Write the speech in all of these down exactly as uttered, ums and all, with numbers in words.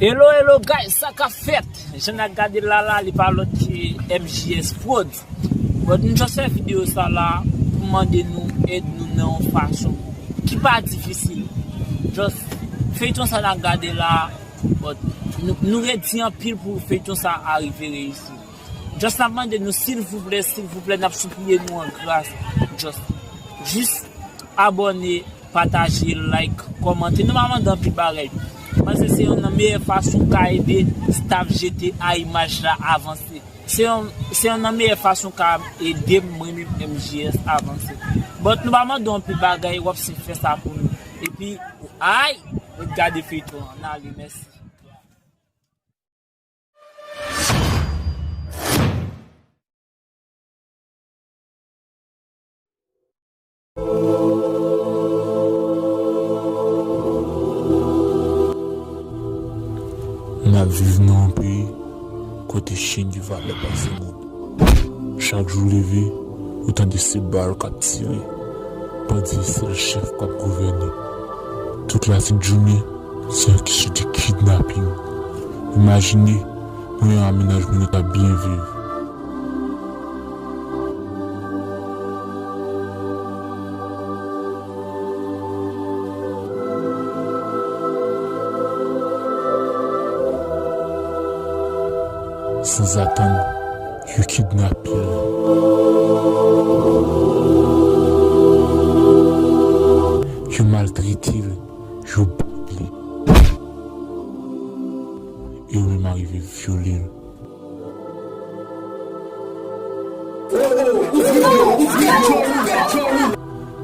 Hello, hello guys, sa k ap fèt? Jan n ap gade l la la, li pa lòt ke M J S Prod. But m just fè videyo sa la pou mande nou èd nou nan yon fason ki pa difisil. Just feyton sa n ap gade la, but nou, nou redi anpil pou feyton sa a rive reyisi. Just n ap mande nou silvouplè, silvouplè, n ap sipliye nou an gras. Just, jis abòne, pataje, like, kòmante. Nou pa mande anpil bagay. Paske se yonn nan meyè fason w ka ede staff G T A Imaj la avanse. Se yonn, se yonn nan meyè fason w ka ede m, mwen menm M J S avanse. But nou pa mande w anpil bagay, w ap si fè sa pou nou. Epi, ay, ret gade feyton an. N ale, mèsi. N ap viv nan yon peyi kote chen gen valè pase moun. Chak jou w leve, ou tande se bal k ap tire. Bandi se sèl chèf k ap gouvène. Tout latjounen, se yon kesyon de kidnaping. Imajine, nou yon amenajman nou t ap byen viv. Sanzatann, yo kidnape l. Yo maltrete l, yo bat li. E yo menm arive vyole l.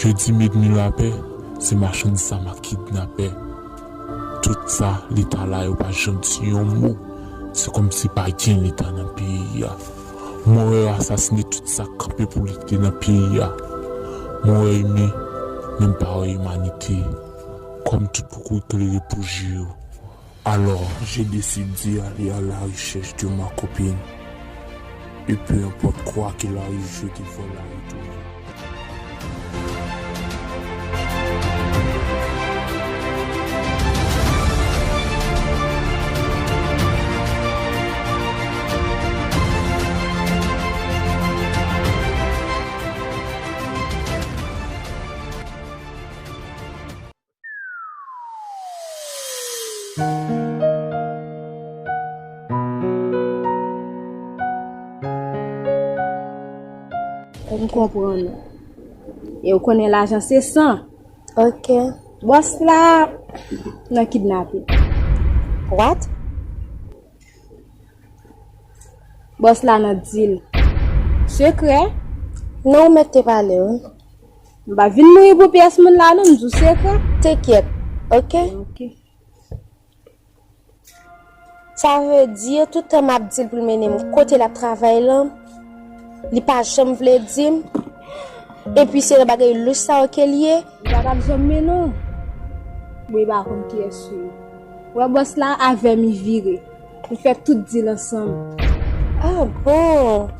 Yo di m ènmi lapè, se machann zam ak kidnapè. Tout sa, Leta la, yo pa janm di yon mo. Se kòmsi pa gen Leta nan peyi a. Mwen wè yo asasine tout sa k kanpe pou lite nan peyi a. Mwen wè imen, men m pa wè imanite. Kòm tout kokorat klere pou je yo. Alors, j'ai décidé d'aller à la recherche de ma copine. Et peu importe quoi qu'il arrive, je devrais la retrouver. M konprann ou. E ou konnen lajan se san. Ok. Bòs la nan kidnape. What? Bòs la nan dil. Sekrè? Non, ou mèt te pale, wi. M pa vin mouri pou pyès moun la, non, m di w sekrè. Te kyèt, ok? Ok. Sa vle di, tout tan m ap di l pou l mennen m kote l ap travay lan, li pa janm vle di m. Epi se nan bagay louch sa yo ke l ye. Li pa t ap janm mennen w. Bon, e pa konn kiyès ou ye. Wè bòs la avè m, li vire. Nou fè tout dil ansanm. Ah bon?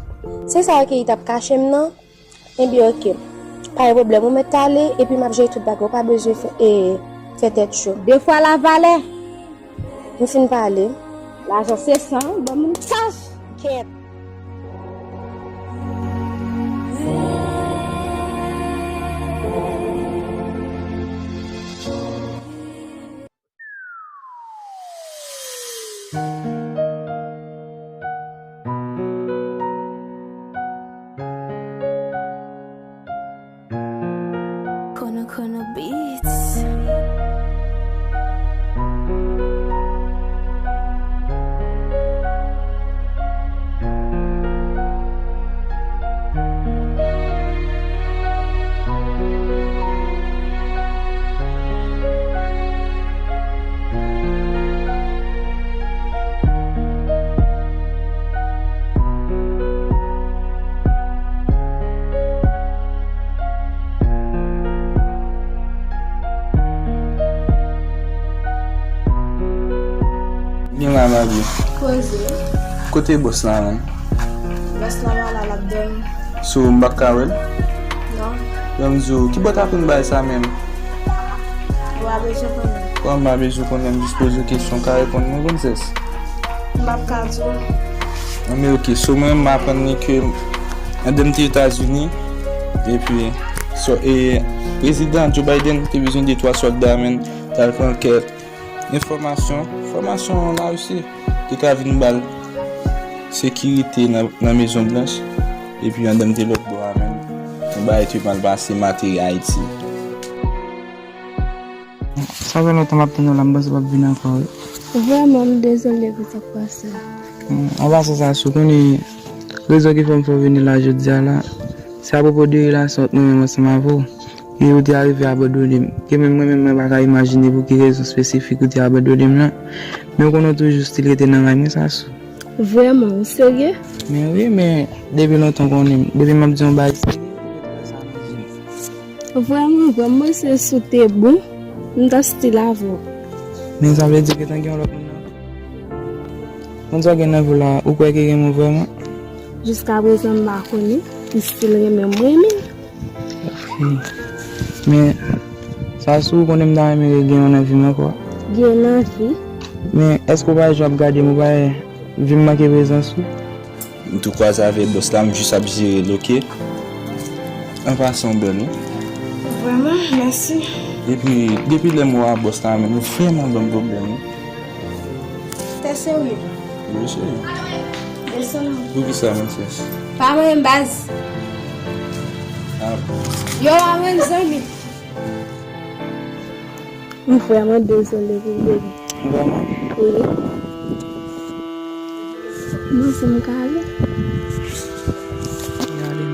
Se sa ke li t ap kache m nan? Ebyen, ok. Pa gen pwoblèm, ou mèt ale, epi m ap jere tout bagay, ou pa bezwen fè, e, fè tèt cho. De fwa la valè. M fin pale. Lajan se san, ban moun kach. Kèt. Kono Kono Beats. Gen la, Mabi. Koze. Kote bòs la menm? Bòs la pa la, l ap dòmi. So, m pa ka wè l? Non. Ban m di w, ki bò w t ap vin bay sa menm? Ou pa bezwen konnen. Kòm m pa bezwen konnen, m jis poze w kesyon, w ka reponn mwen, Princess? M p ap ka di w. Anben, ok. So, mwen, m aprann li ke andan m te Etazini, epi, so, e, Prezidan Joe Biden te bezwen de twa sòlda, menm, t al pran kèk enfòmasyon, enfòmasyon Larisi, te ka vin ba l sekirite nan, nan Mezon Blanch, epi andan m te lòt bò a menm, yon bagay te mal pase, m ateri Ayiti. Sa fè lontan m ap tann w la, m panse w p ap vin ankò, wi. Vrèman, m dezole pou sa k pase a. Hmm, an pasan, Sassou, konnen rezon ki fè m fè w vini la jodi a la, se apwopo de relasyon ant mwen menm ansanm avè w. E ou te arive abandone m. Ke menm mwen menm, mwen pa ka imajine pou ki rezon espesifik ou te abandone m lan. Men ou konnen w toujou still rete nan may mwen, Sassou. Vrèman, ou serye? Men wi, men depi lontan w konnen m. Depi m ap di yon bagay serye, ou rete wè sa nan je m. Vrèman, vrèman, si Sassou te bon, m t ap still avè w. Men sa vle di gentan gen yon lòt moun nan vi w? Moun sa w gen nan vi w la, ou kwè ke gen moun vrèman? Jiskaprezan, m pa konnen. Li still renmen m, renmen. Ok. Men, Sassou, ou konnen m ta renmen gen yon nan vi m ankò. Gen nan vi? Men, èske ou pa wè jan w ap gade m, ou pa wè vi m manke prezans ou? M tou kwaze avèk bòs la, m jis ap jere l, ok? An pasan, w bèl, wi. Vrèman, mèsi. Epi, depi lè m wè w a bòs la, men, ou vrèman ban m pwoblèm, wi. Tè serye. Wi, serye. Desann. Poukisa, mwen, sèch? Pa mwen, baz. Ah. Yo, a mwen, zanmi. M vrèman dezole pou ou, baby. Vrèman? Wi. Bon, si m ka ale? Gade m.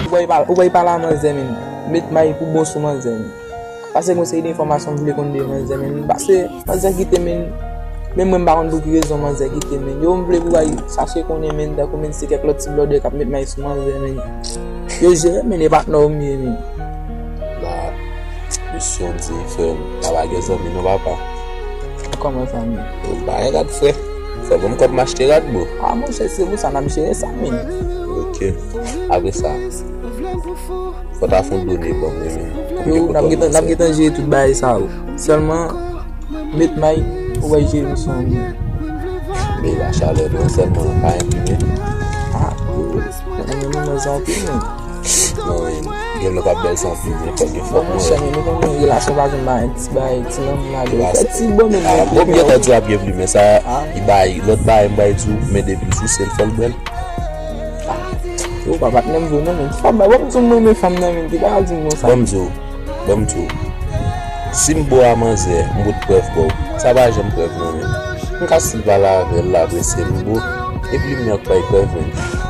Ou bay pa-, ou bay pale a manzè, men. Met may pou bon sou manzè, men. Pase gen yon seri de enfòmasyon m vle konn de manzè, men. Pase manzè kite m, men. Menm mwen m pa konn pou ki rezon manzè kite m, men. Yo, m vle pou bay chache konnen, men, tankou, men, se kèk lòt ti blòdè k ap met may sou manzè, men. Yo jere, men, e pa t nòmal, men. La, misyon di frè m, la pa gen zanmi non, papa. Kòman sa, men? Yo, pa gen gad frè. Fò ban m kòb m achte rad, bro. Ah, monchè, se pou sa n ap jere sa, men. Ok. Apre sa, fò ta fon done ban mwen, men. Yo, n ap gentan, n ap gentan jere tout bagay sa yo. Sèlman, met may, ou va jere misyon an byen. Men la chalè blan sèlman, pa enprime. Ah, yo, mwen renmen manzè anpil, men. Non, men, gen lè pa bèl sa anpil, men fòk gen fòk mwen. Monchè, men nou konnen relasyon pa janm bay ti bagay, ti lanmou ladan. Fè ti bon, men. Ah, bon, m gentan di w ap gen pli, men sa, li bay, lòt bagay m bay di w, men depi l souse l, fò l bwè l. Yo, pa patnè m vre non, men. Fò m, ban m di w m renmen fanm nan, men. Ki bagay di m konsa? Ban m di w, ban m di w. Si m bo a manzè, m pot prèv ba w. Sa pa janm prèv non, men. M ka still pale avè l, l apresye m, bro. Epi m menm k bay prèv, men.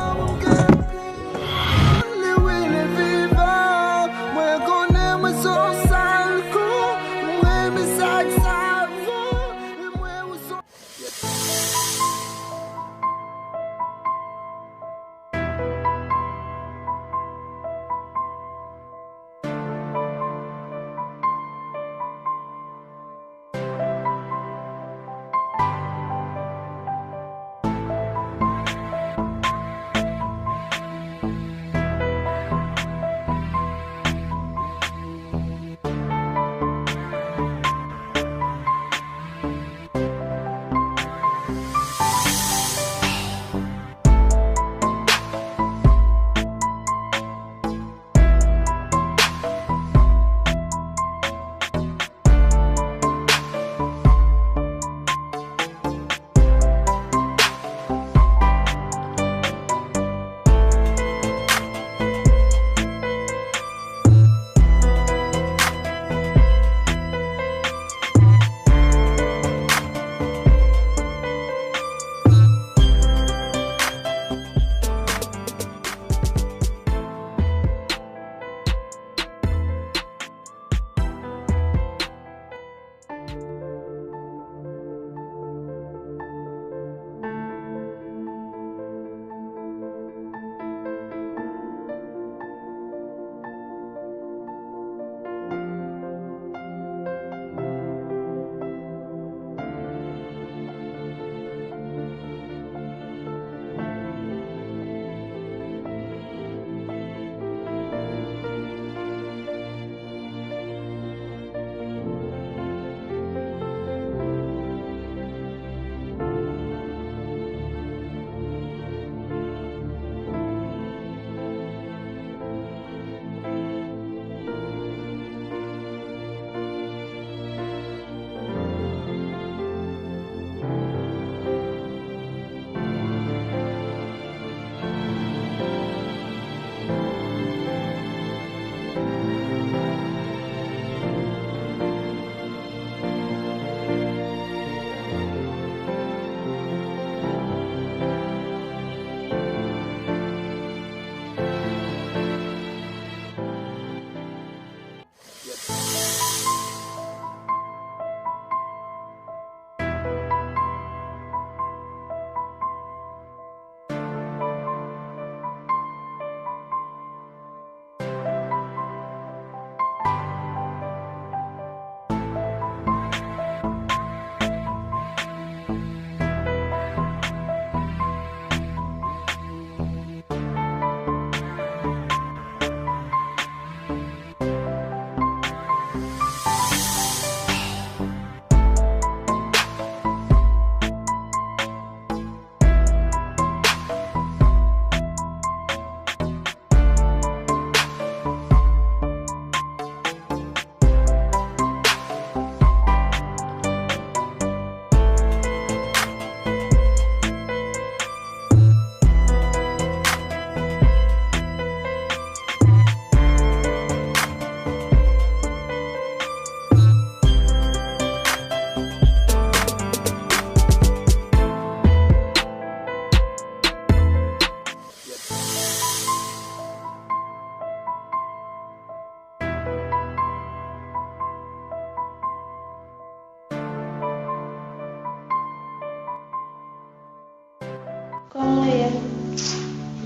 Kòman w ye?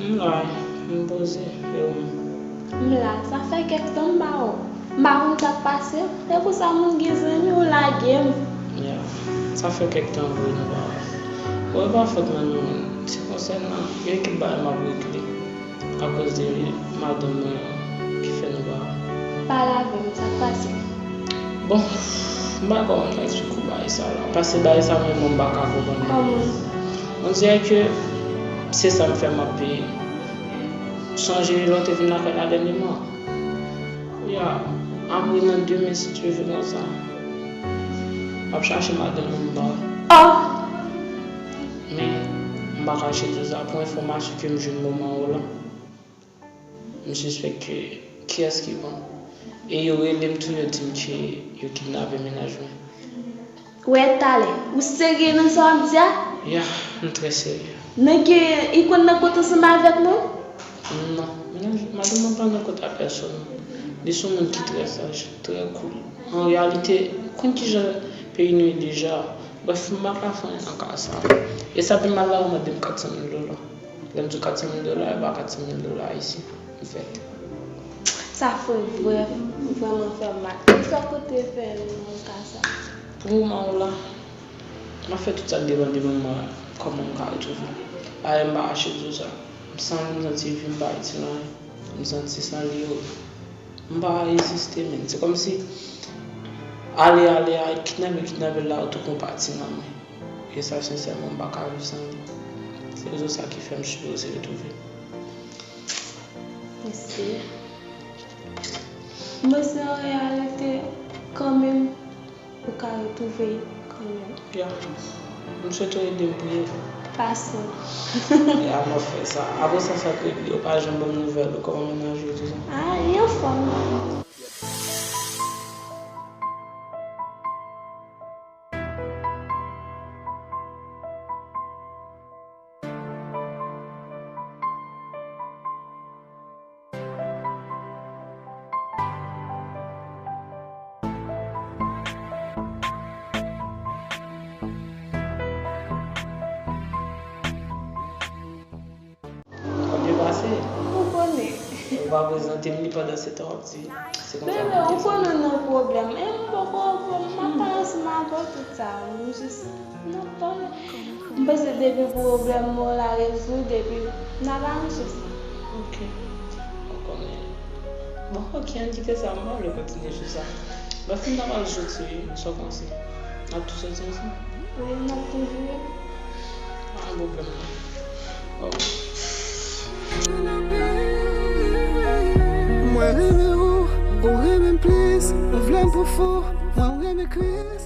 M la, m poze, e ou menm? M la, sa fè kèk tan m pa wè w. M pa konn sa k pase w. Se pou sa moun gen zanmi, ou lage m. Ya, sa fè kèk tan vre nou pa wè. Bon, e pa fòt mwen non, se konsènan yon ekip bagay m ap regle. Akoz de madanm mwen an ki fè nou pa. Pale avè m, sa k pase? Bon, m pa konn kòman m ka eksplike w bagay sa la. Paske bagay sa menm mwen m pa ka konprann. Kòman? On dirait que se sa k fè m ap peye. Sonje lè w te vin lakay la dènyèman. Ya, apre nan demen, si Dye vle, konsa, m ap chache madanm mwen m pa wè. Oh! Men, m pa kache di w sa, pou enfòmasyon ke m jwenn moman ou la, m sispèk ke kiyès ki pran. E yo rele m tou, yo di m ke yo kidnape mennaj mwen. Wè talè, ou serye nan sa w ap di a? Ya, m trè serye. Nèg ke li konn nan kont ansanm avèk moun? Non, mennaj, madanm mwen pa nan kont a pèsòn. Li se yon moun ki trè saj, trè cool. An reyalite, konn kijan peyi nou ye deja. Brèf, m pa ka fè anyen nan ka sa. E sa pi mal la, yo mande m kat san mil dola. Lè m di w kat san mil dola, e pa kat san mil dola ayisyen, anfèt. Sa fè vrè, vrèman fè m mal. Kisa w konte fè nan ka sa? Pou moman ou la, m ap fè tout sa k depann de mwen, mwen, kòman m ka retwouve l. Dayè, m pa kache di w sa. M san li, m santi vi m pa itil anyen. M santi san li yo. M pa egziste, menm. Se kòmsi ale, ale, ale, kidnape, kidnape, la, ou tou pran pati nan mwen. E sa, sensèman, m pa ka viv san li. Se rezon sa ki fè m sipoze retwouve l. Mesye. Mwen se an reyalite kanmenm ou ka retwouve l kanmenm. Ya. M swete w ede m priye. Fason. E a m ap fè sa. Apre sa, sa k regle, ou pa janm ban m nouvèl ou, kòman mennaj ou, tout sa? Ah, li anfòm. Kòm yo pase? Ou konnen. Ou pa prezante m li pandan se tan w ap di. Se konsa. Bebe, ou konnen w nan pwoblèm. E m poko, m ap pale ansanm avè w tout sa. M jis, n ap pale. M panse depi pwoblèm mwen la rezoud, epi n ap aranje sa. Ok. Ou konnen. Bon, ok, ann kite sa, m pa vle kontinye sou sa. Brèf, m ta pral soti, sa w panse? N ap tou soti ansanm? Wi, n ap tou jwe. Pa gen pwoblèm non. Bon. Mwen renmen ou, ou renmen m plis. Ou vle m pou fou, mwen renmen Kris.